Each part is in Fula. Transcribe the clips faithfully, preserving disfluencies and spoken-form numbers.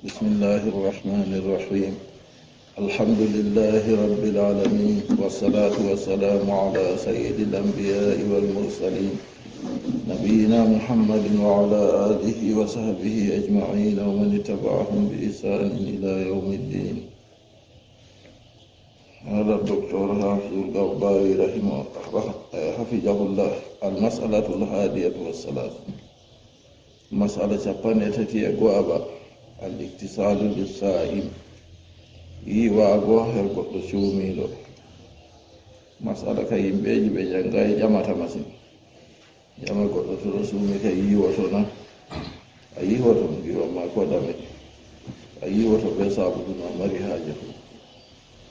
بسم الله الرحمن الرحيم. الحمد لله رب العالمين، والصلاة والسلام على سيد الأنبياء والمرسلين، نبينا محمد وعلى آله وصحبه أجمعين ومن اتبعهم بإحسان إلى يوم الدين. قال الدكتور حافظ القرضاوي رحمه، حفظه الله، المسألة الحادية والثلاثون. Masala capanɗe tati e go'aɓa, al iktisalu lissa'im, yiwaago her goɗɗo cuumiiɗo. Masala ka yimɓeeji ɓe janngaay ƴamata masin. Ƴama goɗɗo to ɗo suumi ka yiwoto na? A yiwoto mo yiwa ma ko dame. A yiwoto be sabulu no mari haaje fu.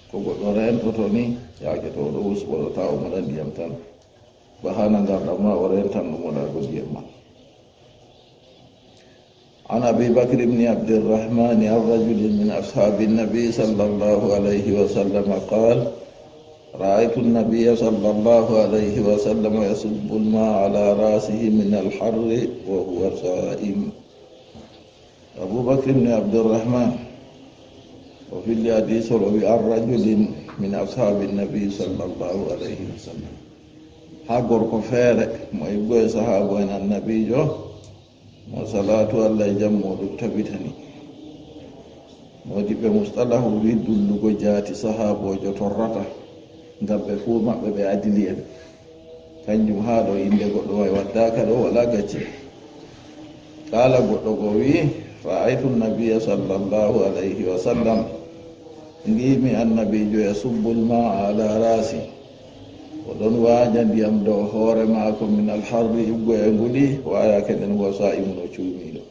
Ko goɗɗo rentoto ni, yaake to o ɗo wusɓoɗo ta o moɗa ndiyam tan. Ba hana ngarɗam ma o rentan no moɗago ndiyam ma. عن أبي بكر بن عبد الرحمن عن رجل من أصحاب النبي صلى الله عليه وسلم قال: رأيت النبي صلى الله عليه وسلم يصب الماء على رأسه من الحر وهو صائم. Abu Bakr ibn Abdurrahman, o filli hadiisol o wi an rajulin min ashaabi nabi sallallahu alayhi wa sallam. Haa gorko feere mo e ɓiɓɓe sahaabo en annabiijo, mo salaatu Allah e jam muuɗum tabitani. Moodiɓɓe mustalahu wi dullugo jaati sahaaboojo torrata, ngam ɓe fuu maɓɓe ɓe adili'en. Kanjum haa ɗo innde goɗɗo wa'i waddaaka ɗo, walaa gacce. Qaala, goɗɗo go wi'i, ra'aytu nabiyya sallallahu alayhi wa sallam, ngiimi annabiijo yasubbu al-ma'a ala ra'si, o ɗon waaja ndiyam dow hoore maako, min al-harri, iggo e nguli, wa yaake nden huwa saa'imun, o cuumiiɗo.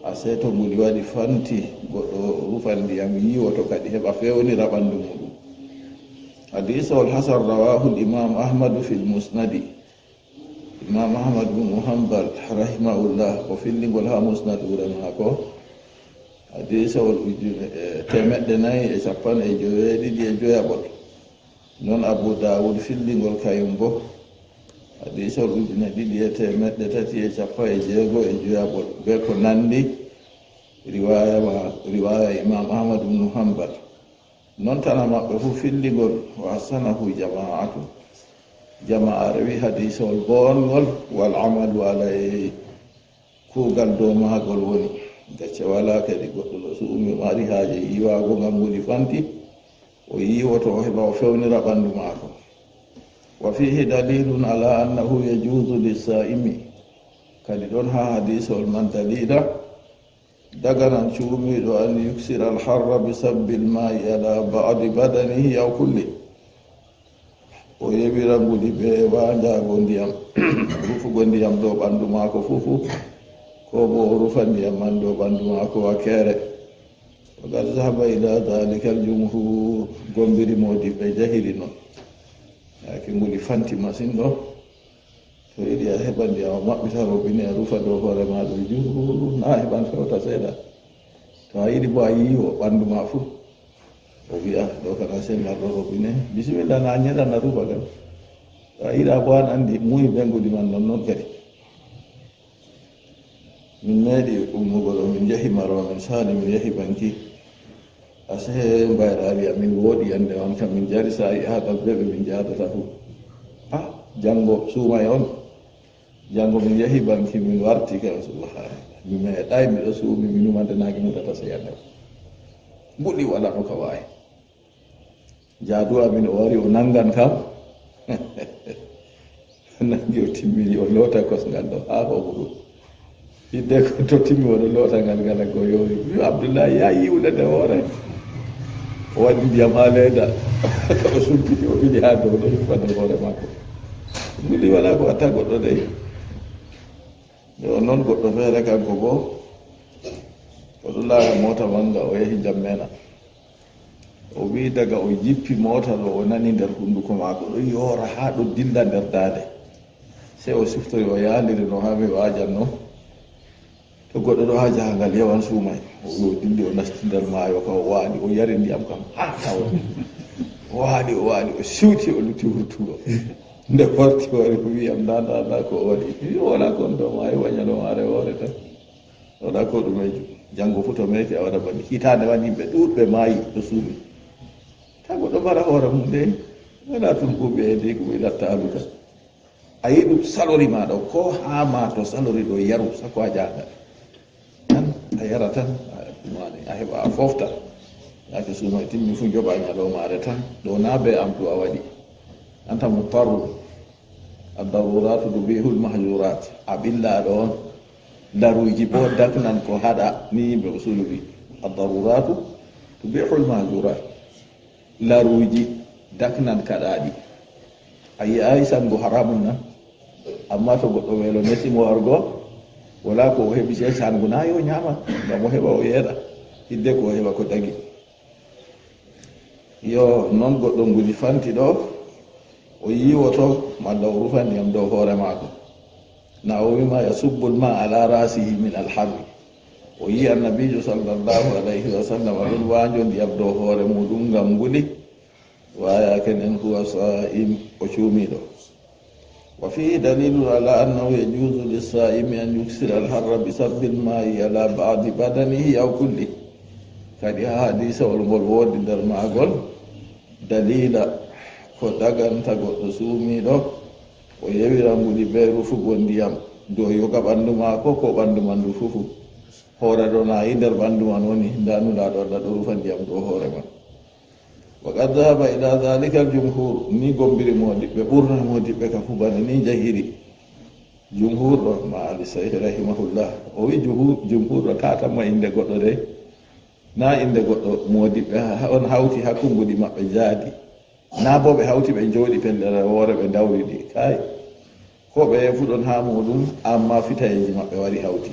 Asee to nguli waɗi fanti, goɗɗo rufan ndiyam yiwoto kadi heɓa fewnira ɓandu muuɗum. Hadiisawol hasan, rawaahu al-imaamu Ahmadu fil musnadi. Imaam Ahmad bin Hanbal, rahimahullah, o filli ngol haa musnad wuro maako. Hadiisawol ujune, e, teemeɗɗe nayi e cappanɗe joweeɗiɗi e joyaɓol. Non Abu Daawud filli ngol kayum bo. Hadiisawol ujune ɗiɗi e teemeɗɗe tati e cappanɗe jeego e joyaɓol. Be ko nandi riwaaya ma, riwaaya Imaam Ahmad bin Hanbal. Non tana maɓɓe fuu filli ngol, wa hassanahu jama'atu. Jama'aare wi hadiisawol boongol, wal amalu alayhi. Kuugal dow maagol woni, gacce walaa kadi goɗɗo ɗo suumi mari haaje yiwaago ngam nguli fanti, o yiwoto o heɓa o fewnira ɓandu maako. Wa fiihi dalilun ala annahu yajuuzu lissaa'imi. Kadi ɗon haa hadiisawol man daliila, daganan cuumiiɗo an yuksira alharra bi sabbil maa'i ala ba'di badanihi aw kulli. O yewira nguli be waajaago ndiyam, rufugo ndiyam dow ɓandu maako fuu fuu, ko bo o rufa ndiyam man dow ɓandu maako wakeere. Wa qad zahaba ila dhalika al-jumhur, gombiri moodiɓɓe jahiri non. Yaake nguli fanti masin ɗo, to yiɗi a heɓa ndiyam a maɓɓita robinet a rufa dow hoore ma ɗum jur, na a heɓan fewta seeɗa. To a yiɗi bo a yiwo ɓandu ma fuu. O wi'a, ɗo kana sey marɗo robinet, bisimilla, na a nyeɗan a rufa kan. To a yiɗa bo an andi, muyi be ngudi man non non kadi. Min meeɗi ummugo ɗo, min njahi Marwa, min saali, min yahi Banki. Asee mbayraari amin wooɗi yande on kam, min jari saa'i haa ɗon be ɓe min njaadata fuu. Ah, jango suumay on. Jango min yahi Banki, min warti kam, subhanallah. Mi meeɗaay, miɗo suumi, mi numa nde naange muɗata sey yande on. Mbuɗi wala no ka waawi. Jaadu amin o wari o nangan kam. Nangi o timmini o loota kosngal ɗo haa hoɓuru. Hidde ko to timmi o ɗo loota ngal ngal ko yoori. Mi Abdullahi ya yiwde nde hoore. O waɗi ndiyam haa leeda. O sumpiti o ɓili haa dow ɗo hifande hoore makko. Nguli wala ko watta goɗɗo dey. Yo non goɗɗo feere kanko bo. O ɗo laara moota manga o yahi Jammena. O wi'i daga o jippi moota ɗo, o nani nder hunduko maako ɗo yoora haa ɗo dilla nder daande. Sey o siftori o yaaliri no haa mi waajanno. To goɗɗo ɗo haa jahangal yawan suumay. O wi'i o dilli o nasti nder maayo ka o waali o yari ndiyam kam haa tawa. O waali o waali o siwti o lutti wurtugo. Nde warti wari o wi'i am nda nda nda ko o waɗi. Mi wi'i o wala kon ɗo maayo wa nyalomaare woore tan. O waɗa ko ɗumejo. Janngo fuu to meeti a waɗa bani. Hitaande wani yimɓe ɗuuɗɓe maayi ɗo suumi. Ta goɗɗo mbara hoore mum dey, wala tulqu bi aydikum ila tahaluka. A yi ɗum salori ma ɗo, ko haa ma to salori ɗo yaru, sako a jaanga. Tan a yara tan, a ɗumani, a heɓa a fofta. Yaake suuma timmi fuu joɓa ñalawmaare tan, ɗo na be am ɗo a waɗi. Anta mutarru. Ad-daruratu tubihul mahjurat. A ɓillaaɗo on. Laruuji bo daknan ko haɗa, ni yimɓe usulu wi. Ad-daruratu tubihul mahjurat. Laruuji daknan kaɗaaɗi. A yi'aay sango haramun na? Amma to goɗɗo weelo nesi mo wargo, wala ko o heɓi sey sango na yo ñaama, ngam o heɓa o yeeɗa. Hidde ko o heɓa ko dagi. Yo non goɗɗo nguli fanti ɗo, o yiwoto malla o rufa ndiyam dow hoore maako. Na o wima yasubbul ma ala rasihi min alharri. O yi annabiijo sallallahu alayhi wa sallam ɗon waanjo ndiyam dow hoore muɗum ngam nguli. Waya ken en huwa sa'im, o cuumiiɗo. Wa fihi dalilun ala annahu yajuzu lissa'imi an yuksira alharra bi sabbil ma'i ala ba'di badanihi aw kulli. Kadi ha hadisawol ngol woodi nder maagol dalila ko daganta goɗɗo suumiiɗo o yewira nguli be rufugol ndiyam dow yoga ɓandu maako ko ɓandu man ndu fufu. Hoore ɗo na yi nder ɓandu man woni, nda Nulaaɗo Allah ɗo rufa ndiyam dow hoore man. Wa qad dhahaba ila dhalika al-jumhur, ni gombiri moodiɓɓe, ɓurna moodiɓɓe ka fu bana ni jahiri. Jumhur ɗo, ma Ali Sayh rahimahullah, o wi juhu-, jumhur ɗo tata ma inde goɗɗo de, na inde goɗɗo moodiɓɓe ha-, on hawti ha konnguɗi maɓɓe jaadi. Na bo ɓe hawti ɓe jooɗi pellere woore ɓe dawri ɗi. Kay, ko ɓe fuɗon ha muɗum, amma fitayeeji maɓɓe wari hawti.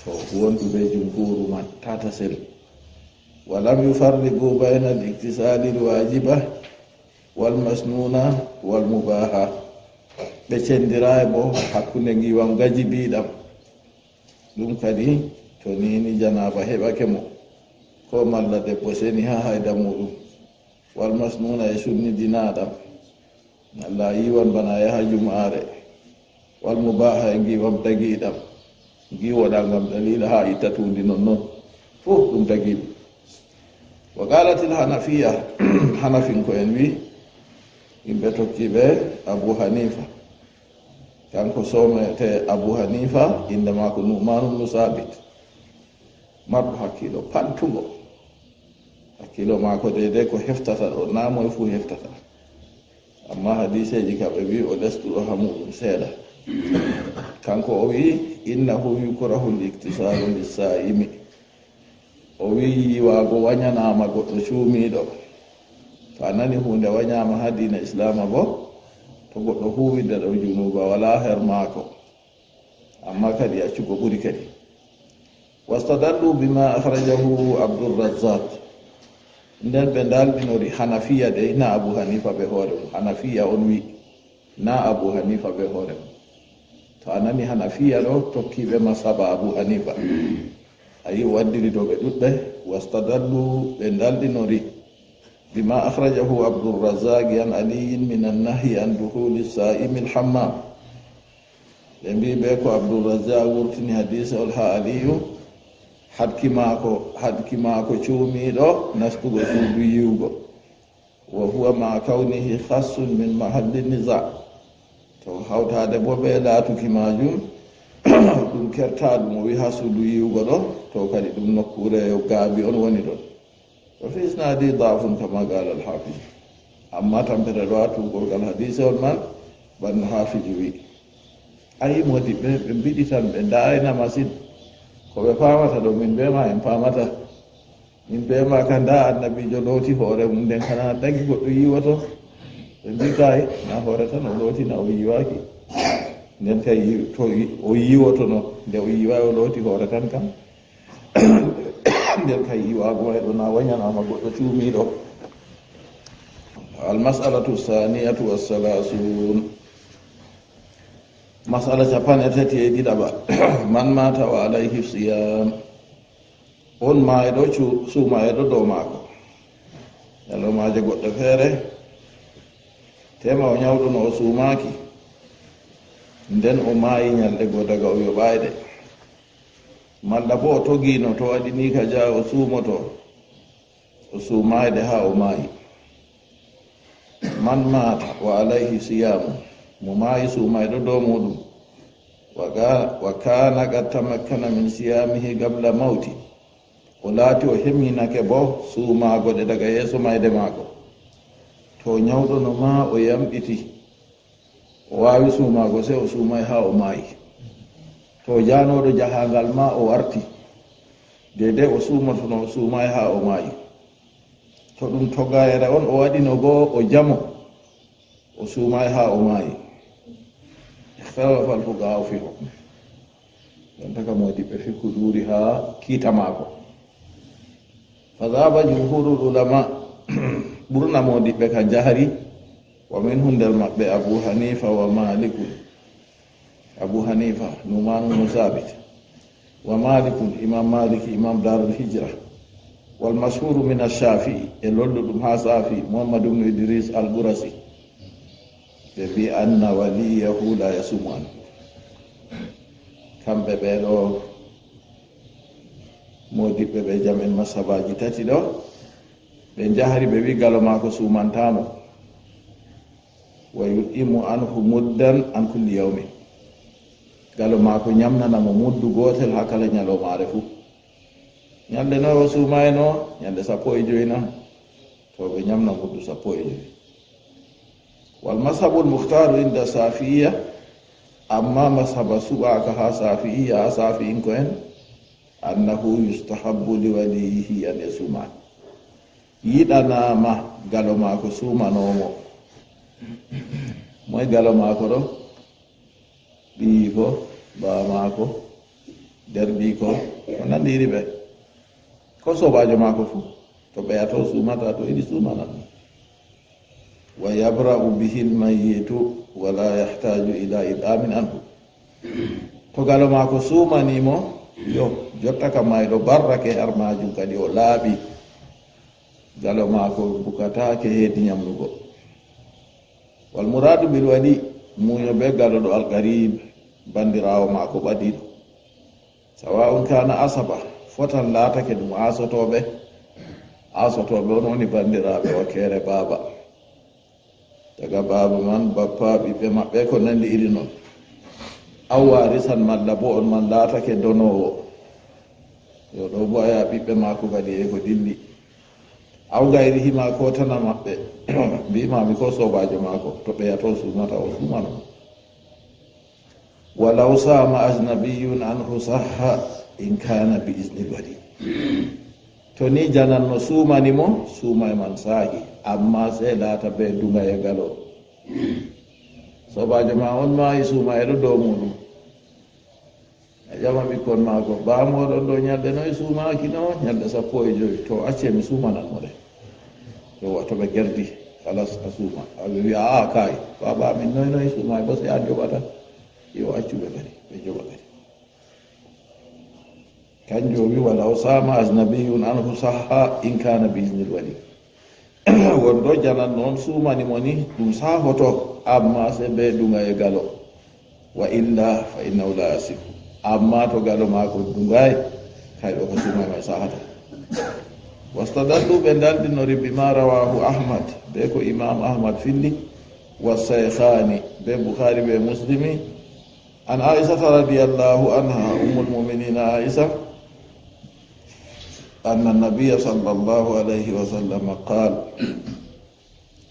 To wondu be jumhuru man, tata sel. Wa lam yufarriqu bayna al-iktisali al-wajiba wal masnuna wal mubaha. Ɓe cendiraay bo hakkunde ngiwam gajibiɗam. Ɗum kadi, to nini janaba heɓake mo, ko malla debbo seni ha hayda muɗum, wal masnuna e sunnidinaɗam, malla yiwan bana yaha jum'are, wal mubaha e ngiwam dagiɗam, ngiwoɗa ngam dalila ha itta tundi non non, fof ɗum dagiɗum. Wa qalatil hanafiya, hanafinko en wi, yimɓe tokkiɓe Abu Hanifa. Kanko soomete Abu Hanifa, innde maako Nu'man ibn Sabit. Marɗo hakkiilo pantugo. Hakkiilo maako deydey ko heftata ɗo, na moye fuu heftata. Amma hadiseeji ka ɓe wi o lestuɗo ha muɗum seeɗa. Kanko o wi, innahu yukrahu al-iktisalu lis-sa'imi. O wi'i yiwaago wanyanaama goɗɗo cuumiiɗo. To a nani huunde wanyaama haa diina Islaama boo, to goɗɗo huuwi nde ɗo junuuba walaa her maako. Ammaa kadi accugo ɓuri kadi. Wastadallu bima akhrajahu Abdurrazzaq. Nden ɓe ndalɗinori Hanafiya dey, na Abu Hanifa bee hoore mum. Hanafiya on wi'i, na Abu Hanifa bee hoore mum. To a nani Hanafiya ɗo, tokkiiɓe masaba Abu Hanifa. A yi o waddiri dow ɓe ɗuɗɓe, wastadallu, ɓe ndalɗinori, bima akhrajahu Abdurrazzaq an Aliyin min annahyi an dukhuli sa'imi alhammam. Ɓe mbi'i ɓe ko Abdurrazzaq wurtini hadiisawol haa Aliyu, haɗki maako, haɗki maako cuumiiɗo nastugo suudu yiwugo. Wa huwa ma kawnihi khassun min mahalli niza. To hawtaade bo be laatuki maajum, ɗum kertaaɗum o wi'i haa suudu yiwugo ɗo, to kadi ɗum nokkuure yo gaabi on woni ɗon. Wa fi isnadi da'fun kama qala al-hafiz. Amma tampere ɗo haa tuugorgal hadiisewol man, bana haafiji wi'i. Ayi moodiɓɓe, ɓe mbiɗi tan, ɓe ndaayna masin. Ko ɓe paamata ɗo, min be ma en paamata. Min be ma ka nda annabiijo looti hoore mum nden kana dagi goɗɗo yiwoto. Ɓe mbi kay, na hoore tan o looti na o yiwaaki. Nden kay yi-, to yi-, o yiwotono, nde o yiwaay o looti hoore tan kam. Nden kay yiwaago may ɗo na wanyanaama goɗɗo cuumiiɗo. Al mas'alatu saniyatu wa salasun. Mas'ala capanɗe tati e ɗiɗaɓa. Man mata wa alayhi siyam. On maayɗo cu-, suumaayɗo dow maako. Ñalawmaaje goɗɗe feere, tema o ñawɗo no o suumaaki. Nden o maayi ñalɗe goo daga o yoɓaay ɗe. Malla bo o togiino to waɗi ni ka jaa o suumoto, o suumaayde haa o maayi. Man maata wa alayhi siyaamu, mo maayi suumayɗo dow muuɗum, wa ga-, wa kaana qad tamakkana min siyaamihi qabla mawti, o laati o hemminake bo suumaago ɗe daga yeeso mayde maako. To nyawɗo no maa o yamɗiti, o waawi suumaago, sey o suumay haa o maayi. To jaanooɗo jahaangal maa o warti, deydey o suumotono, o suumay haa o maayi. To ɗum togaayere on o waɗino goo o jamo, o suumay haa o maayi. Ikhtalafa al-fuqahaa'u fi hukmi. Ɗon taka moodiɓɓe fikku ɗuuri haa kiita maako. Fa dhahaba jumhurul ulama, ɓurna moodiɓɓe ka njahri, wa minhum, nder maɓɓe Abu Hanifa wa Malikun. Abu Hanifa, Nu'man ibn Thabit, wa Malikun, Imam Malik, Imam Darul Hijra, wal mashhuru min ash-Shafi'i, e lolluɗum haa Shafi'i, Muhammad ibn Idris al-Qurasi, ɓe mbi anna waliyahu la yasumu anhu. Kamɓe ɓe ɗo moodiɓɓe ɓe jam en mashabaji tati ɗo, ɓe njahri ɓe wi galo maako suumantamo. Wa yut'imu anhu muddan an kulli yawmin. Galo maako nyamnana mo muddu gootel haa kala nyaloomaare fuu. Nyalnde noye o suumayno? Nyalnde sappo e jowi na? To ɓe nyamna muddu sappo e jowi. Wal mazhabul mukhtaru inda Shafi'iyya, amma mazhaba suɓaaka haa Shafi'iyya, haa Shafi'inko'en, annahu yustahabbu li waliyihi an yasuma. Yiɗanaama galo maako suumanoo mo. Moy galo maako ɗo? Ɓiyiiko, baa maako, derɗiiko, ko nanndi iri ɓe. Ko soobaajo maako fuu, to ɓeyato suumata, to yiɗi suumanan mo. Wa yabra'u bihil mayyitu wa la yahtaju ila it'amin anhu. To galo maako suumanii mo, yo, jotta ka mayɗo barrake har maajum kadi o laaɓi. Galo maako bukataake heedi nyamnugo. Wal muradu bil wali, muuyo bee galo ɗo al qarib, banndiraawo maako ɓadiiɗo. Sawa'un kana asaba, fotan laatake ɗum aasotooɓe. Aasotooɓe on woni banndiraaɓe wakkeere baaba. Daga baaba man, bappa, ɓiɓɓe maɓɓe, ko nanndi iri non. Aw warisan, malla bo on man laatake donoowo. Yo ɗo bo aya ɓiɓɓe maako kadi e ko dilli. Aw gayrihima, ko tana maɓɓe. Mbi'maami ko soobaajo maako, to ɓeyato suumata, o suumano. Walaw sama ajnabiyyun anhu sahha in kana bi iznil wali. To ni jananno suumani mo, suumay man saahi, amma sey laata bee duŋayel galo. Soobaajo ma on maayi, suumayɗo dow muuɗum. A ƴama ɓikkon maako, "Baa mooɗon ɗo nyalɗe noy suumaaki no?" "Nyalɗe sappo e jowi." "To, acce mi suumanan mo ɗe." Yowwa, to ɓe gerdi, halas, a suuma. A ɓe wi'a, "Aa, kaay, baaba amin noy noy suumaay, bo sey an joɓata." Yo, accu ɓe kadi, ɓe joɓa kadi. Kanjum o wi, "Walaw sama ajnabiyyun anhu sahha in kana bi iznil wali." Won ɗo jananno on suumani mo ni, ɗum saahoto, amma sey bee duŋayel galo. Wa illa fa innahu la yasihu. Amma to galo maako duŋaay, kay ɗo ko suumay may saahata. Wastadallu, ɓe ndallinori bima rawahu Ahmad, bee ko Imam Ahmad filli, wa Shaykhaani, bee Bukhaari bee Muslimi, an Aishata radiyallahu anha, Ummul Mu'minina Aisha, anna Nabiyya sallallahu alayhi wa sallam qaal,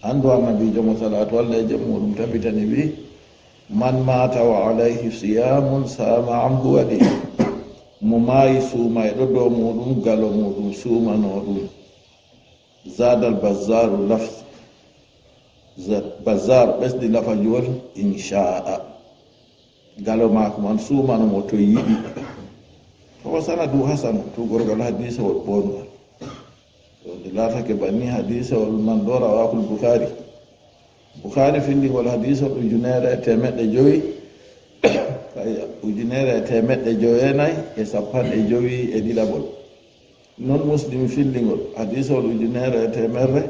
anndu Annabiijo mo salaatu Allah e jam muuɗum tabitani wi, "Man maata wa alayhi siyaamun saama anhu wali." Mo maayi suumayɗo dow muuɗum, galo muuɗum suumanoo ɗum. Zaadal Bazzaaru lafz. Za-, Bazzaar ɓesdi lafajuwol, "in sha'a." Galo maako man suumano mo to yiɗi. To o sanadu hasan, to gorgal hadiisawol boongal. To nde laatake banni hadiisawol man ɗo rawaahul Bukhaari. Bukhaari fillingol hadiisawol ujunere e teemeɗɗe jowi, kay, ujunere e teemeɗɗe jowenayi e sappanɗe jowi e ɗiɗaɓol. Non Muslim fillingol hadiisawol ujunere e teemerre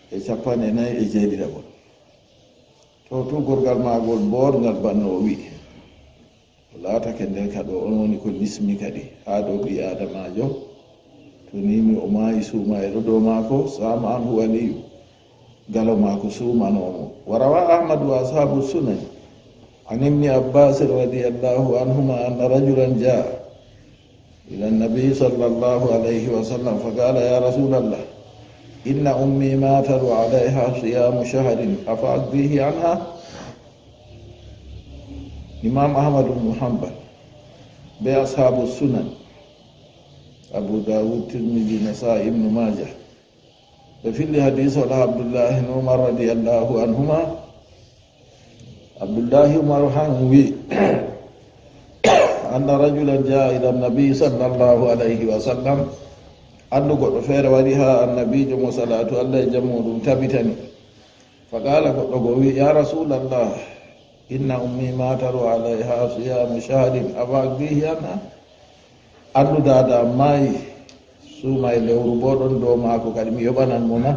e cappanɗe nayi e jeeɗiɗaɓol. To tu gorgal maagol boorngal banno o wi'i. O laatake nden ka ɗo, on woni ko nismi kadi haa dow ɓii Aadamaajo. To niimi o maayi, suumayee ɗo dow maako, saama anhu waliyu. Galo maako suumanoo mo. Wa rawa Ahmad wa ashaabu sunan an ibni Abbas radiyallahu anhuma anna rajulan jaa ila nabi sallallahu alayhi wa sallam fa qala, ya Rasulallah, inna ummi matat wa alayha siyamu shahrin, afa aqdihi anha? Imam Ahmad ibn Hanbal be ashaabu sunan, Abu Dawud, Tirmidhi, Nasa'i, Ibn Majah, ɓe filli hadiisa o ɗo Abdullahi ibn Umar radiyallahu anhuma. Abdullahi Umar han wi, anna rajulan jaa ila nabi sallallahu alayhi wa sallam, andu goɗɗo feere wari haa annabiijo mo salaatu Allah e jam muuɗum tabitani. Fa qala, goɗɗo go wi, ya Rasulallah, inna ummi matat wa alayha siyamu shahrin, afa aqdihi anha? Andu daada am maayi, suumayee lewru bo ɗon dow maako, kadi mi yoɓanan mo na?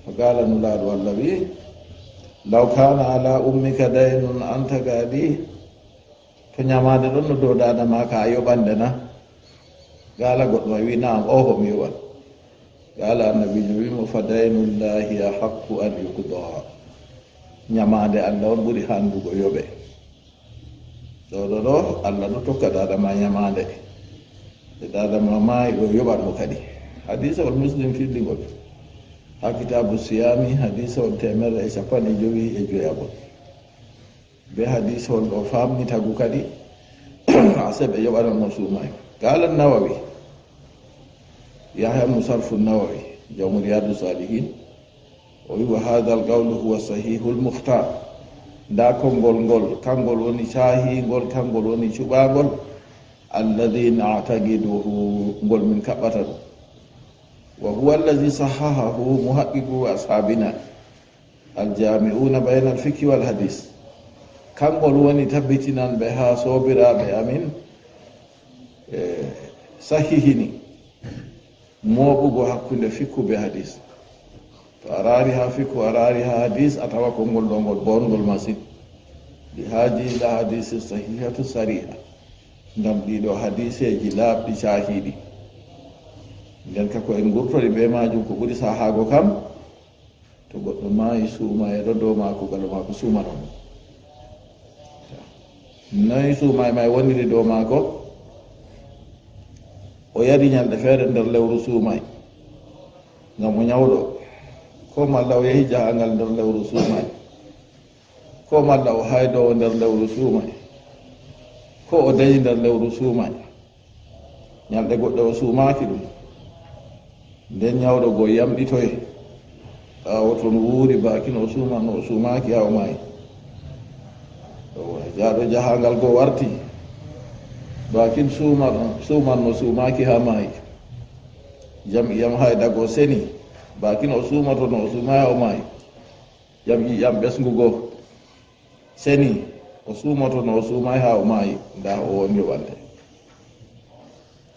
Fa qala, Nulaaɗo Allah wi, law kana ala ummika daynun anta qadihi, to nyamaande ɗon no dow daada ma ka a yoɓan nde na? Qala, goɗɗo may wi, na'am, oho, mi yoɓan. Qala, annabiijo wi mo, fa daynullahi ahaqqu an yuqda. Nyamaande Allah on ɓuri handugo yoɓe. Ɗo, ɗo, ɗo, Allah ɗo tokka daada ma nyamaande. E daada ma maayi ɗo, yoɓan mo kadi. Hadiisawol Muslim filli ngol haa kitaabu siyaami, hadiisawol teemerre e cappanɗe jowi e joyagol. Be hadiisawol ɗo faamni tagu kadi, a seɓe yoɓanan mo suumayee. Qala Nawawi, Yahya ibn Sarfu Nawawi, jawmu Riyadu Salihin, o wi, wa hadha al-qawlu huwa sahihul mukhtar. Nda konngol ngol, kangol woni caahingol, kangol woni cuɓaangol, alladhi na'taqiduhu, ngol min kaɓɓata ɗum. Wa huwa alladhi sahhahahu muhaqqiqu ashabina, al-jami'una bayna al-fiqhi wal hadith. Kangol woni tabbitinanɓe haa soobiraaɓe amin, e, sahihini mooɓugo hakkunde fikku be hadis. To a raari haa fikku, a raari haa hadis, a tawa konngol ɗo ngol boongol masin. Li haadihi l-ahadisi sahihatu sariha. Ngam ɗiɗo hadiseeji laaɓɗi caahiiɗi. Nden ka ko en ngurtori be maajum, ko ɓuri sahaago kam, to goɗɗo maayi, suumayee ɗo dow maako, galo maako suumano mo. Noy suumayee may woniri dow maako? O yari nyalɗe feere nder lewru suumayee, ngam o nyawɗo. Ko malla o yehi jahaangal nder lewru suumayee. Ko malla o haydoowo nder lewru suumayee. Ko o danyi nder lewru suumayee. Nyalɗe goɗɗe o suumaaki ɗum. Nden nyawɗo go yamɗitoye. Ɓaawo ton wuuri, baakin o suumanno, o suumaaki haa o maayi. Yawwa, jaaɗo jahaangal go warti. Baakin suuman-, suumanno, suumaaki haa maayi. Jam'iyam hayda go seni. Baakin o suumotono, o suumaay haa o maayi. Jam'iyam ɓesngu go seni, o suumotono, o suumaay haa o maayi, ndaa o woni yoɓante.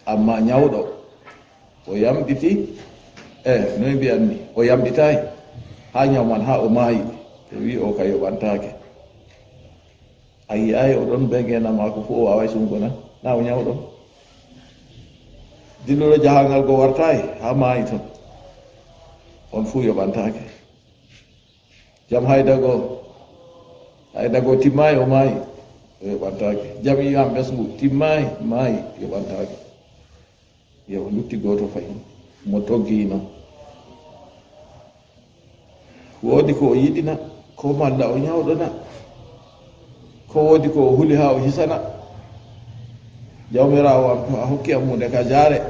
Amma nyawɗo, o yamɗiti, e, noy mbi'anmi, o yamɗitaay haa nyaw man, haa o maayi, ɓe wi'i o ka yoɓantaake. A yi'aay o ɗon be ngeendam maako fuu, o waawaay suumugo na? Na o nyawɗo? Dilluɗo jahaangal go wartaay, haa maayi ton. On fuu yoɓantaake. Jam hayda go, hayda go timmaay, o maayi, o yoɓantaake. Jam'iyam ɓesngu timmaay, maayi, yoɓantaake. Yo o lutti gooto fahin, mo toggiino. Woodi ko o yiɗi na, ko malla o nyawɗo na? Ko woodi ko o huli haa o hisana? Jawmiraawo am, to a hokki am huunde ka jaare,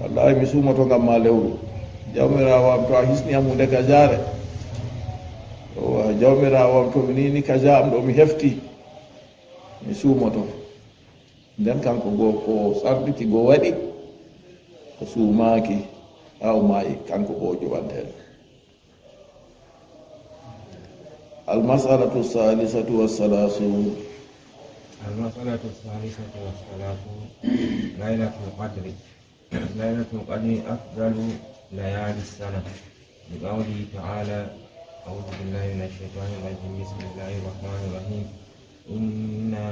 wallahi mi suumoto ngam ma lewru. Jawmiraawo am, to a hisni am huunde ka jaare, owa, Jawmiraawo am, to mi nini ka ja am ɗo mi hefti, mi suumoto. Nden kanko go ko o sarɗiti go waɗi, o suumaaki haa o maayi, kanko go o joɓanteeɗo. Al-mas'alatu salisatu wa salasun. Al-mas'alatu salisatu wa salasun. Laylatul qadri. Laylatul qadri afdalu layali sana. Li qawlihi ta'ala, a'udhu billahi minash shaitanir rajim. Bismillahir rahmanir rahim. إنا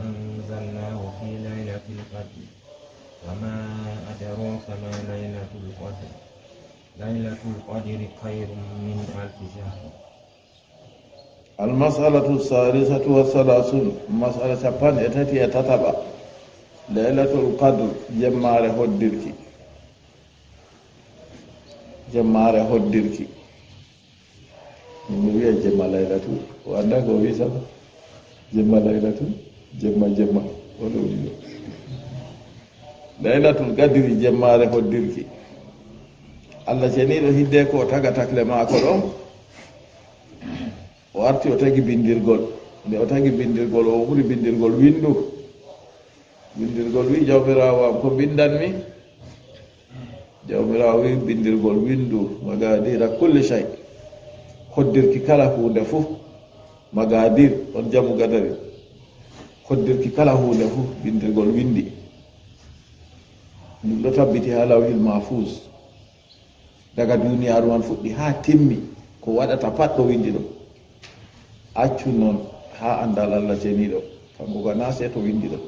أنزلناه في ليلة القدر. وما أدراك ما ليلة القدر. ليلة القدر خير من ألف شهر. Al masalatu salisatu wa salasun, masala capanɗe tati e tataɓa. Laylatul qadr, jemmaare hoddirki. Jemmaare hoddirki. Min mi wiya jemma laylatul, o annda ko o wi sama. Jemma laylatul, jemma, jemma. O ɗo woni ɗo. Laylatul qadri, jemmaare hoddirki. Allah ceniiɗo hidde ko o taga takle maako ɗon. O arti o tagi bindirgol. Nde o tagi bindirgol, o umri bindirgol windu. Bindirgol wi, "Jawmiraawo am, ko mbindanmi?" Jawmiraawo wi, "Bindirgol windu, magadira kulli shay." Hoddirki kala huunde fuu. Magadir, on jamu gadari. Hoddirki kala huunde fuu, bindirgol windi. Ɗum ɗo tabbiti haa Lawhil Mahfuz. Daga duniyaaru man fuɗɗi haa timmi, ko waɗata pat ɗo windi ɗo. Accu non haa anndal Allah ceniiɗo, kanko ga naa sey to windi ɗo.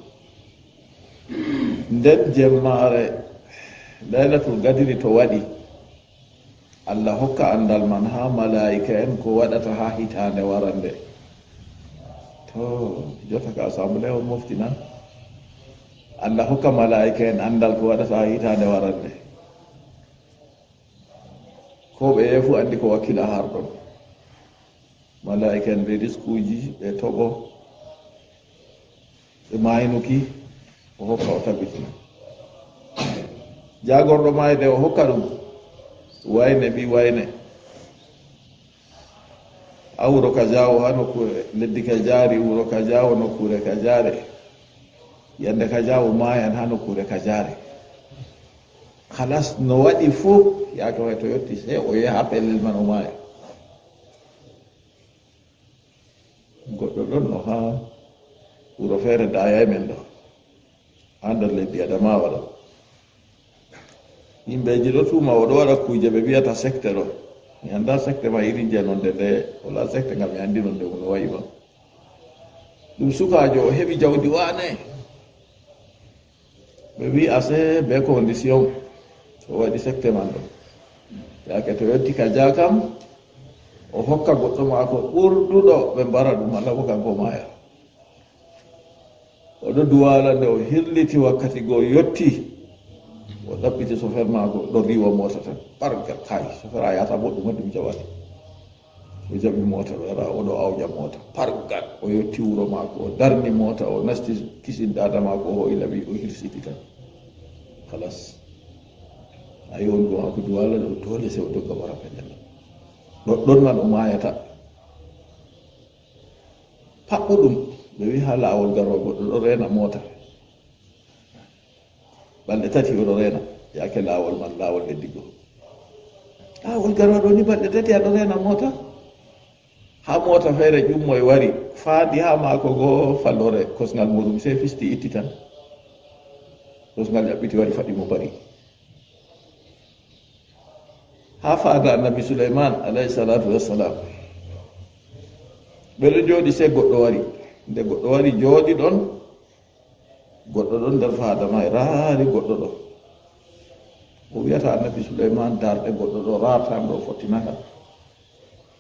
Nden jemmaare Laylatul Qadri to waɗi, Allah hokka anndal man haa malaa'ika en ko waɗata haa hitaande warande. To, jotta ka assemblée on moftinan. Allah hokka malaa'ika en anndal ko waɗata haa hitaande warande. Ko ɓe yehi fuu anndi ko wakkila har ɗon. Malaa'ika en ɓe riskuuji, ɓe toɓo, ɓe maaynuki, o hokka o tabitina. Jaagorɗo maayde o hokka ɗum wayne, ɓii wayne. A wuro ka jaawo haa nokkuure, leddi ka jaari, wuro ka jaawo, nokkuure ka jaare. Yande ka jaawo maayan haa nokkuure ka jaare. Halas no waɗi fuu, yaake may to yotti, sey o yaha pellel man o maaya. Goɗɗo ɗon no haa wuro feere daayaay men ɗo, haa nder leddi Adamawa ɗo. Yimɓeeji ɗo tuuma o ɗo waɗa kuuje ɓe wiyata sekte ɗo. Mi anndaa sekte ma irin je nonde nde, wala sekte ngam mi anndi nonde mum no wa'i ba. Ɗum sukaajo o heɓi jawdi waane. Ɓe wi ase be condition. O waɗi sekte man ɗo. Yaake to yotti ka jaa kam, o hokka goɗɗo maako ɓurduɗo ɓe mbara ɗum, malla bo kanko maaya. O ɗo duwaala nde o hirliti wakkati go yotti. O ɗaɓɓiti sofer maako ɗo riiwa moota tan. Bargal kay, sofer a yahata boɗɗum waɗi ɗum jaɓaade. O jaɓi moota ɗo, ara o ɗo awja moota. Pargal, o yotti wuro maako, o darni moota, o nasti kisin daada maako, o ho'i laɓi, o hirsiti tan. Halas. Ayi wongo maako duwaala ɗo, doole sey o dogga wara pellel ɗo. Ɗoɗɗon man o maayata. Paɓɓuɗum, ɓe wi haa laawol garoowo goɗɗo ɗo reena moota. Balɗe tati oɗo reena, yaake laawol man, laawol leddi go. Laawol garooɗo ni balɗe tati aɗo reena moota. Haa moota feere ƴummoy wari, faandi haa maako go falloore kosngal muuɗum, sey fisti itti tan. Kosngal ƴaɓɓiti wari faɗi mo bari. Haa faada Annabi Suleyman, alayhi salaatu wassalaam. Ɓe ɗo jooɗi, sey goɗɗo wari. Nde goɗɗo wari jooɗi ɗon, goɗɗo ɗon nder faada may raari goɗɗo ɗo. O wiyata Annabi Suleyman, darɗe goɗɗo ɗo raarta ɗo fottinaka.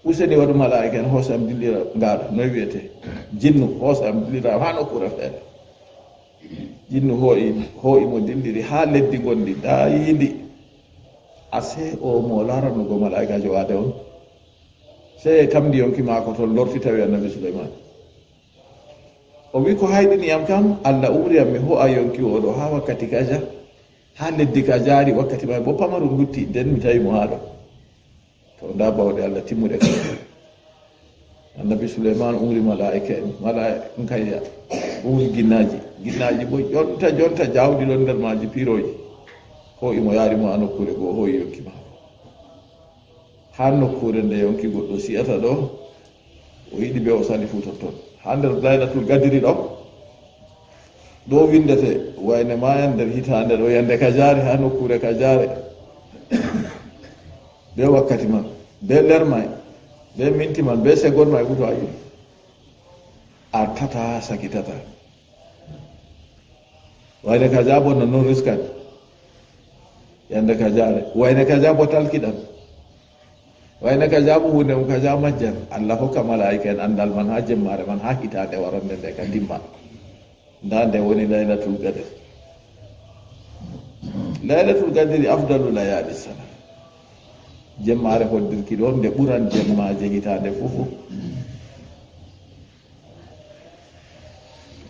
Useni waɗu malaa'ika en hoosa am dillira ngaaɗo, noy wiyete? Jinnu hoosa am dillira haa nokkuure feere. Jinnu hoo'i, hoo'i mo dilliri haa leddi ngonndi, daayiindi. Ase o mo laaranugo malaa'ikaajo waade on. Sey tamndi yonki maako ton lorti tawi Annabi Suleyman. O wi, "Ko hayɗini yam kam, Allah umri yam mi ho'a yonki oɗo haa wakkati kaja, haa leddi ka jaari, wakkati may bo pamarun lutti, nden mi tawi mo haa ɗo." To, ndaa bawɗe Allah timmuɗe kam. Annabi Suleyman umri malaa'ika en, malaa'ika en kayya umri ginnaaji. Ginnaaji bo jonta, jonta, jawdi ɗon nder maaji, piirooji. Ho'i mo yaari mo haa nokkuure goo, ho'i yonki maako. Haa nokkuure nde yonki goɗɗo si'ata ɗo, o yiɗi be o sali fuu totton. Haa nder Laylatul Qadri ɗo, ɗo windete wayne maayan nder hitaande ɗo, yande ka jaare, haa nokkuure ka jaare. Be wakkati man, be ler may, be minti man, be segon may fuu to a yiɗi. artata, sakitata. Wayne ka jaabo no non riskan. Yande ka jaare. Wayne ka jaabo talkiɗan. Wayne ka jaabo hunde mum ka jaa majjan. Allah hokka malaa'ika en anndal man haa jemmaare man, haa hitaande warande nde ka timma. Ndaa nde woni Laylatul Qadr. Laylatul Qadri afdalu layaali sana. Jemmaare hoddirki ɗoon nde ɓuran jemmaaje hitaande fuu fuu.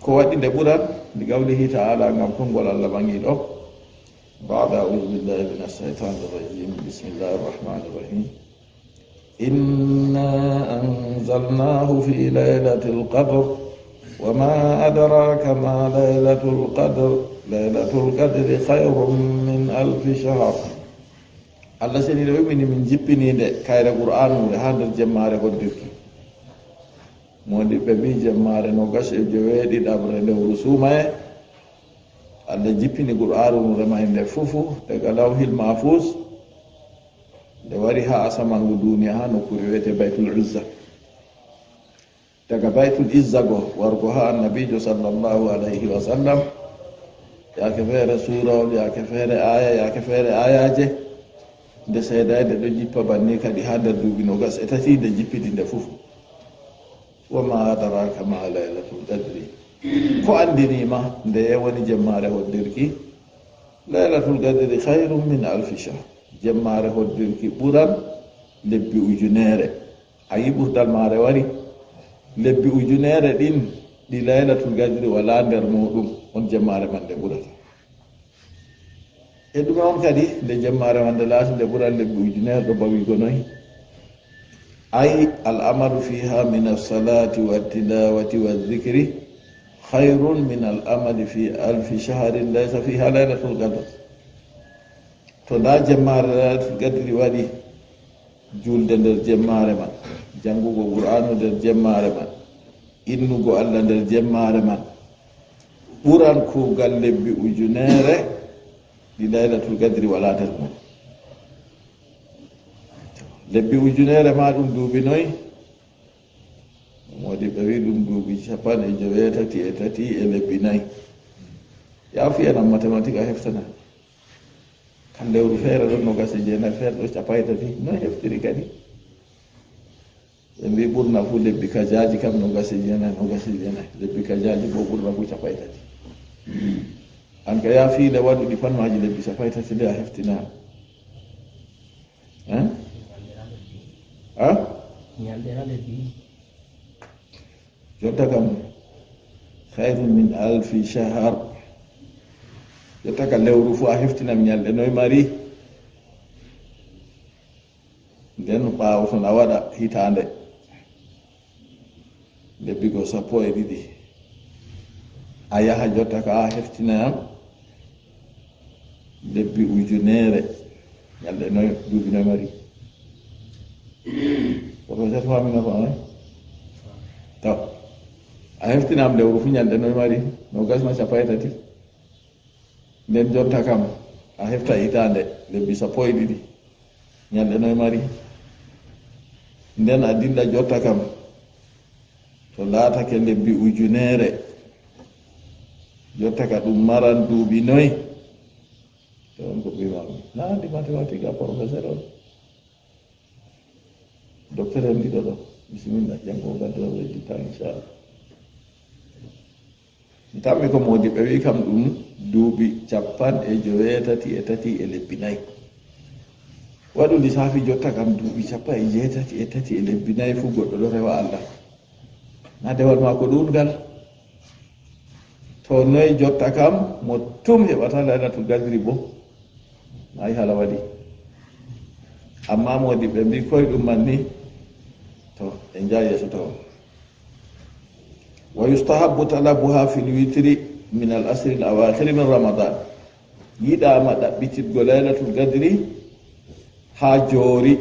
Ko waɗi nde ɓuran? Li qawlihi ta'ala, ngam konngol Allah Ɓaŋiiɗo. Ba'da a'uuzu billahi mina shaytaani rajiim. Bismillahi rahmaani rahiim. Inna anzalnaahu fi laylatil qadr. Wa ma adraaka ma laylatul qadr. Laylatul qadri khayrun min alfi shahr. Allah seniiɗo wi, mini min jippini nde, kayre Qur'aanuure, haa nder jemmaare hoddirki. Moodiɓɓe mbii jemmaare noogas e joweeɗiɗaɓre lewru suumaye, Allah jippini Qur'aanuure may nde fuu fuu daga Lawhil Mahfuus, nde wari haa asamaan ngu duuniya, haa nokkuure wiyetee Baytul Izza. Daga Baytul Izza go, wargo haa Annabiijo sallallahu alayhi wa sallam, yaake feere suurawol, yaake feere aaya, yaake feere aayaaje, nde seedaay nde ɗo jippa banni kadi haa nder duuɓi noogas e tati nde jippiti nde fuu fuu. Wa ma adraka ma laylatul qadri. Ko anndini ma ndeye woni jemmaare hoddirki? Laylatul qadri khayrun min alfi shahr. Jemmaare hoddirki ɓuran lebbi ujuneere. A yi ɓurdal maare wari? Lebbi ujuneere ɗin ɗi laylatul qadri walaa nder muuɗum, on jemmaare man nde ɓurata. E ɗume on kadi nde jemmaare wande laati nde ɓuran lebbi ujuneere ɗo bawigo noy? Ay, al amalu fiha min as-salati wa tilawati wa zikri khayrun min al amali fi alfi shahrin laysa fiha laylatul qadr. To nda jemmaare laylatul qadri waɗi, julde nder jemmaare man, janngugo Qur'aanu nder jemmaare man, innugo Allah nder jemmaare man, ɓuran kuugal lebbi ujuneere ɗi Laylatul Qadri walaa nder mum. Lebbi ujuneere ma ɗum duuɓi noy? Moodiɓɓe wi ɗum duuɓi capanɗe joweetati e tati e lebbi nayi. Yaa fiyanan matematik a heftana. Kan lewru feere ɗon noogas e jeenayi, feere ɗo capanɗe tati. Noy heftiri kadi? Ɓe mbi ɓurna fuu lebbi kajaaji kam noogas e jeenayi, noogas e jeenayi. Lebbi kajaaji boo ɓurna fuu capanɗe tati. An ka yaa fiile waɗuɗi pat maaji lebbi capanɗe tati nde a heftina. Hein? Ha? Ñalɗe na lebbi. Jotta kam, khayrun min alfi shahar. Jotta ka lewru fuu a heftinan ñalɗe noy mari. Nden ɓaawo ton a waɗa hitaande. Lebbi go sappo e ɗiɗi. A yaha jotta ka a heftina yam lebbi ujuneere. Ñalɗe noy, duuɓi noy mari? Professeur, famina ko amay? Taw. A heftina am lewru fuu ñalɗe noy mari? Noogas na capanɗe tati. Nden jotta kam, a hefta hitaande, lebbi sappo e ɗiɗi. Ñalɗe noy mari? Nden a dilla jotta kam, to laatake lebbi ujuneere, jotta ka ɗum maran duuɓi noy? To on ko ɓiy maami. Na andi mathématique a professeur on. Docteur en ɗiɗo ɗo. Bisimilla, janngo ngaddoore jitta, inchallah. Mi tammi ko moodiɓɓe wi kam ɗum duuɓi capanɗe joweetati e tati e lebbi nayi. Waɗu lisaafi jotta kam duuɓi capanɗe jeetati e tati e lebbi nayi fuu goɗɗo ɗo rewa Allah. Na dewal maako ɗuuɗngal. To noy jotta kam mo tum heɓata Laylatul Qadri bo? Ay hala waɗi. Amma moodiɓɓe mbi koy ɗum man ni. To, en njaha yeeso taw. Wa yustahabbu talabuha fil witri min al asri al awakhir min Ramadan. Yiɗaama ɗaɓɓititgo Laylatul Qadri haa joori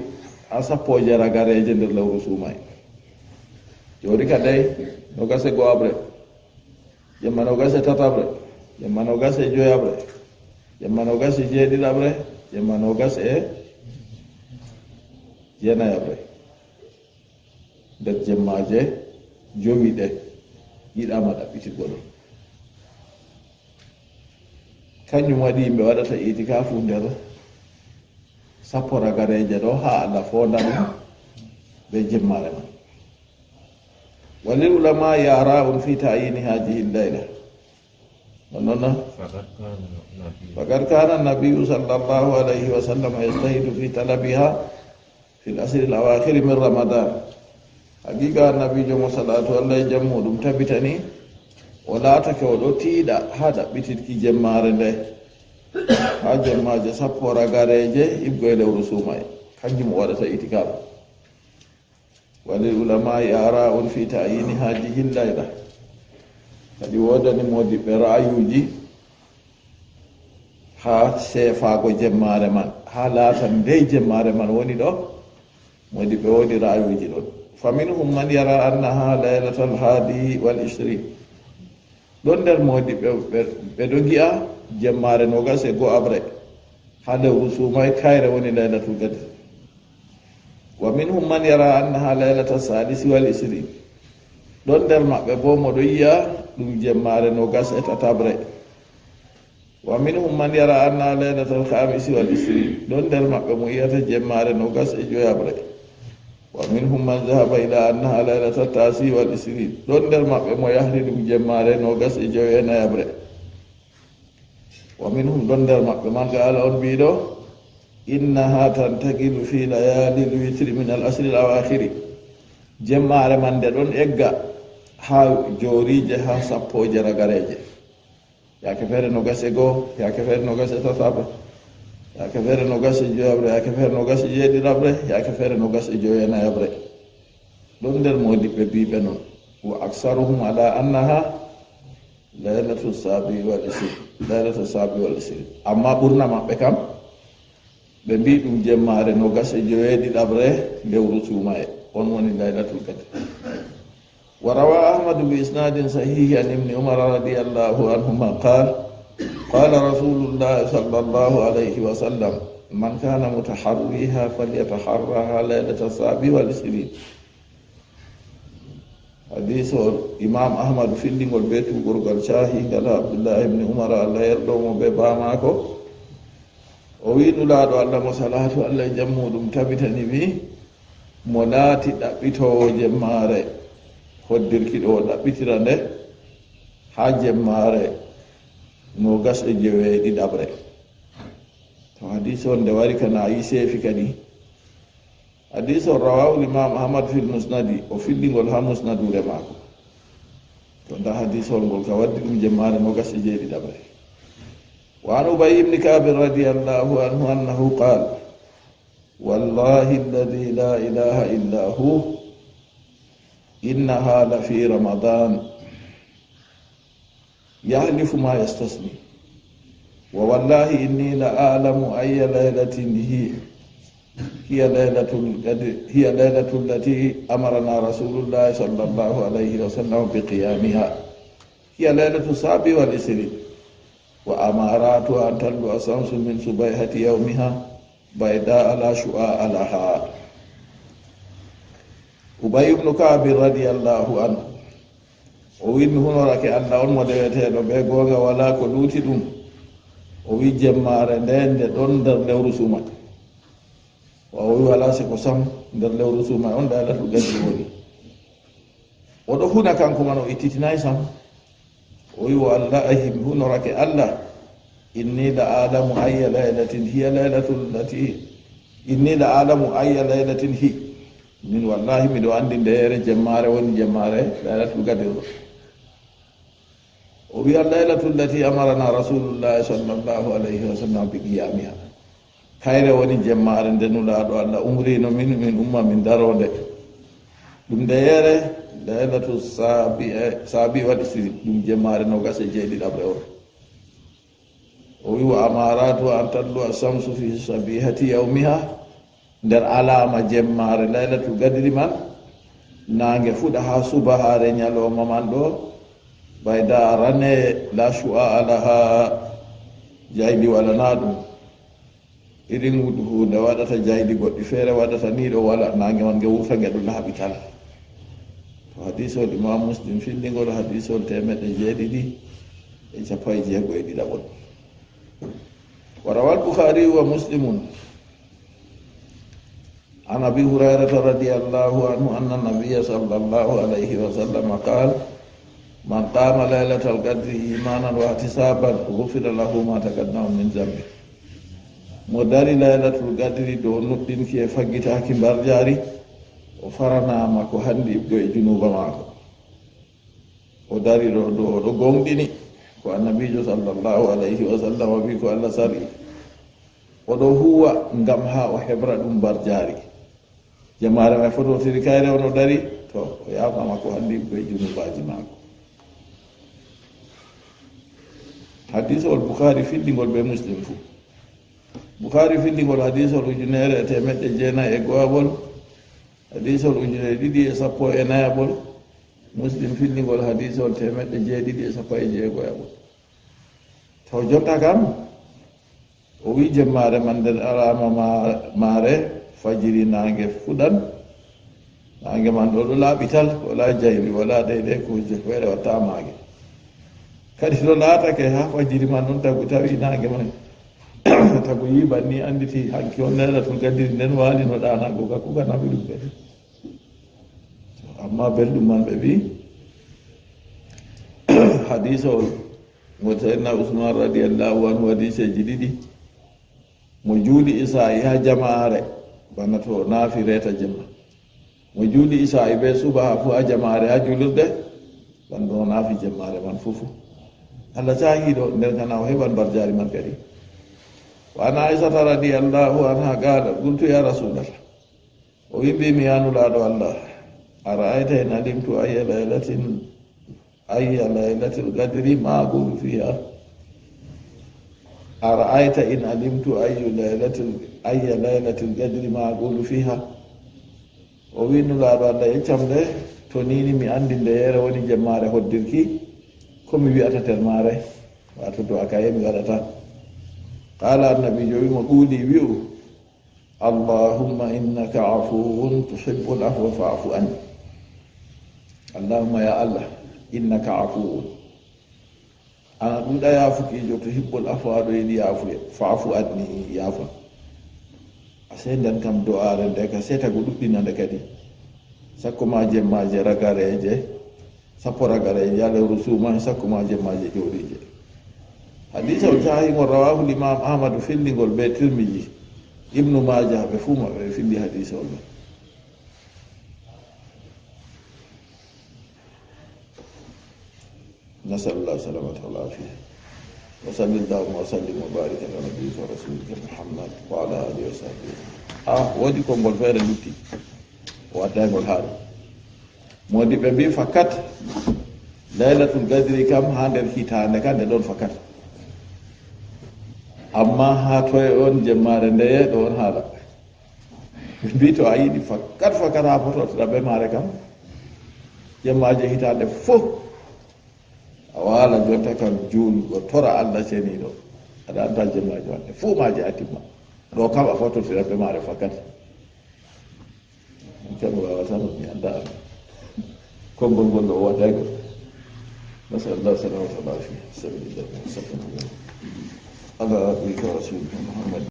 a sappo e jeego ragareeje nder lewru suumaye. Joori ka dey noogas e go'aɓre, jemma noogas e tataɓre, jemma noogas e joyaɓre, jemma noogas e jeeɗiɗaɓre, jemma noogas e jeenayaɓre. Nder jemmaaje jowi ɗe, yiɗaama ɗaɓɓitirgo ɗum. Kanjum waɗi yimɓe waɗata itikaafu nder sappo ragareeje ɗo, haa Allah foonda ɗum be jemmaare man. Walil ulama yara'un fi ta'yini hajihi layla. Nonnon na? Faqad kana nabiyu sallallahu alayhi wa sallam yastahidu fi talabiha fil asri al-awakhir min Ramadan. Haqiqa annabijo mo salatu Allah e jammu ɗum tabitani, o laatake o ɗo tiiɗa ha ɗaɓɓititki jemmaare nde, ha jemmaje sappo ragareje ibgo e lewru sumaye. Kanjum o waɗata itikafu. Walil ulama'i ara'un fi ta'yini hajihi layla. Kadi wodani modiɓɓe ra'ayuji ha sefago jemmaare man, ha laatan ndey jemmaare man woni ɗo. Modiɓɓe wodi ra'ayuji ɗon. Faminhum man yara annaha laylatal hadi wal ishrin. Ɗon nder modiɓɓe ɓe, ɓe ɗo gi'a jemmaare nogas e go abre ha lewru sumay, kayre woni laylatul qadr. Wa minhum man yara annaha laylata sadisi wal isrin. Ɗon nder maɓɓe bo mo ɗo yi'a ɗum jemmaare nogas e tataɓre. Wa minhum man yara annaha laylata al khamisi wal isrin. Ɗon nder maɓɓe mo yi'ata jemmaare nogas e joyaɓre. Wa minhum man zahaba ila annaha laylata tasi wal isrin. Ɗon nder maɓɓe mo yahri ɗum jemmaare nogas e jowenayaɓre. Wa minhum, ɗon nder maɓɓe man qala on biɗo, innaha tantaqilu fi layali lwitri min al asri al awakhiri. Jemmaare man nde ɗon egga ha jorije, ha sappoje ragareje. Yake feere nogas e goo, yake feere nogas e tataɓre, yake feere nogas e joyaɓre, yake feere nogas e jeeɗiɗaɓre, yake feere nogas e jowenayaɓre. Ɗon nder modiɓɓe biɓe non. Wa aksaruhum ala annaha laylatu sabi wal isri, laylatu sabi wal isri. Amma ɓurna maɓɓe kam, ɓe mbi ɗum jemmaare nogas e joweeɗiɗaɓre lewru sumaye, on woni laylatul qadr. Wa rawa ahmadu bi isnadin sahihi an ibni umara radiyallahu anhuma qal, qala rasulullahi sallallahu alayhi wa sallam, man kana mutaharriha falyataharraha laylata sabi wal isri. Hadis o Imam Ahmadu fillingol be tugorgal cahingal ha Abdullahi ibn Umar, Allah yerdo mo be ba mako. O wi Nulaaɗo Allah mo salatu Allah e jam muɗum tabitani wi, mo laati ɗaɓɓitoowo jemmaare, hoddirki ɗo o ɗaɓɓitira nde ha jemmaare nogas e joweeɗiɗaɓre. To hadis on nde wari kana yi seefi kadi. Hadis on rawahu Imam Ahmad fil Musnadi, o fillingol ha Musnadure mako. To nda hadis on ngol ka waddi ɗum jemmaare nogas e jeeɗiɗaɓre. Wa an Ubay ibn Ka'b radiyallahu anhu annahu qal, wallahi alladhi la ilaha illa hu, innaha la fi Ramadan. Yahlifu ma yastasni. Wa wallahi inni la a'lamu ayya laylatin hi, hiya laylatul qadr, hiya laylatul lati amarana Rasulullah sallallahu alayhi wa sallam bi qiyamiha. Hiya laylatu sabi wal isri. Wa amaratu an tallu asamsu min subayhati yawmiha bayda la shu'a laha. Ubay ibn Ka'b radiyallahu anhu. O wi mi hunorake Allah on mo deweteeɗo be goonga, wala ko luuti ɗum. O wi jemmaare nde nde ɗon nder lewru suuma. Wa o wi wala seko sam nder lewru suuma on Laylatul Qadri woni. O ɗo huna kanko man, o ittitinaay sam. O wi wallahi mi hunorake Allah. Inni la a'lamu ayya laylatin hiya laylatul lati, inni la a'lamu ayya laylatin hi. Min wallahi miɗo anndi ndeere jemmaare woni jemmaare Laylatul Qadr ɗo. O wiya laylatul lati amarana Rasulullah sallallahu alayhi wa sallam bi qiyamiha. Kayre woni jemmaare nde Nulaaɗo Allah umrino min, min umma min daro nde. Ɗum nde yere laylatu sabi, sabi wal isri, ɗum jemmaare nogas e jeeɗiɗaɓre on. O wi wa amaratu an tallu asamsu fi sabihati yawmiha. Nder alaama jemmaare Laylatul Qadri man, naange fuɗa haa subahaare ñalooma man ɗo, bayda rane la shu'a laha, jaydi walanaa ɗum. Irin huunde waɗata jaydi goɗɗi feere waɗata ni ɗo wala, naange man nge wurta nge ɗo laaɓi tal. To Hadisol Imam Muslim fillingol, hadisol teemeɗɗe jeeɗiɗi e cappanɗe jeego e ɗiɗaɓol. وروى البخاري ومسلم عن أبي هريرة رضي الله عنه أن النبي صلى الله عليه وسلم قال: من قام ليلة القدر إيمانا واحتسابا غفر له ما تقدم من ذنبه. Mo dari Laylatul Qadri dow nuɗɗinki e faggitaaki mbarjaari, o faranaama ko hanndi ɗo e junuuba maako. O dari ɗo, ɗo, o ɗo gooŋɗini ko Annabiijo sallallahu alayhi wa sallam wi'i ko Allah sar'i. O ɗo huuwa ngam haa o heɓra ɗum mbarjaari. Jemmaare may fototiri kayre, o ɗo dari, to, o yaafaama ko hanndi ɗo e junuubaaji maako. Hadisol Bukhari fillingol be Muslim fu. Bukhari fillingol hadisol ujunere e teemeɗɗe jeenayi e go'aɓol, hadisol ujunere ɗiɗi e sappo e nayaɓol, Muslim fillingol hadisol teemeɗɗe jeeɗiɗi e sappo e jeegoyaɓol. To jonta kam, o wi jemmaare man nden alaama ma-, maare, fajiri naange fuɗan, naange man ɗo ɗo laaɓi tal, wala jayli, wala deydey ko kuje feere watta maage. Kadi to laatake haa fajiri man ɗon tagu tawi naange man tagu yiiban ni annditi hanki on Laylatul Qadri nden waali no ɗaanago ka kuka nawi ɗum kadi. Amma belɗum man ɓe wi hadisol ngol Sayyidina Usman radiyallahu anhu hadiseji ɗiɗi. Mo juuli isaa'i haa jamaare, bana to o naafi reeta jemma. Mo juuli isaa'i be subaha fu haa jamaare haa juulirde, bana to o naafi jemmaare man fuu fu. Allah caahiiɗo nder kana o heɓan barjaari man kadi. Wa an Aisata radiyallahu anha qala, qultu ya Rasulallah. O wi mbi'mi ya Nulaaɗo Allah, ara'ayta in alimtu ayya laylatin Ayya laylatil qadri ma aqulu fiha. Ara'ayta in alimtu ayyu laylatil, ayya laylatil qadri ma aqulu fiha. O wi Nulaaɗo Allah, yeccam nde, to ni ni mi anndi nde yere woni jemmaare hoddirki, ko mi wi'ata nder maare, wato du'a kaye mi waɗata. Qala, Annabiijo wi mo, quli, wi'u, Allahumma innaka afuwun tuhibbul afwa fa'fu anni. Allahumma ya Allah, innaka afuwun. An a ɗuuɗa yaafukiijo, tuhibbul afwa, aɗo yiɗi yaafuye. Fa'fu anni, yaafa. A sey nden kam do'aare nde ka sey tagu ɗuɗɗina nde kadi. Sakko ma jemmaaje ragareeje, sappo ragareeje, haa lewru suuman, sakko ma jemmaaje jooɗiije. Hadiisa o jaahi ngol, rawahul Imam Ahmadu, fillingol be Tirmiji, Ibnu Maaja, ɓe fuu maɓɓe ɓe filli hadiisa on. نسأل الله السلامة والعافية. وصل اللهم وسلم وبارك على نبيك ورسولك محمد وعلى آله وصحبه. Ah, woodi konngol feere lutti. O wadday ngol haa ɗo. Moodi ɓe mbi fakat, Laylatul Qadri kam haa nder hitaande ka nde ɗon fakat. Amma haa toye on jemmaare ndeye ɗo on haala. Ɓe mbi to a yiɗi fakat fakat haa fototira be maare kam, jemmaaje hitaande fof, a waala jonta kam juulgo, tora Allah ceniiɗo. Aɗa annda jemmaaje maɗɗe fof maaje a timma. Ɗo kam a fototira be maare fakat. Min kam mi waawata ɗum, mi annda. Konngol ngol ɗo o waɗay ko. نسأل الله السلامة والعافية. صلى الله وسلم على عبدك ورسولك محمد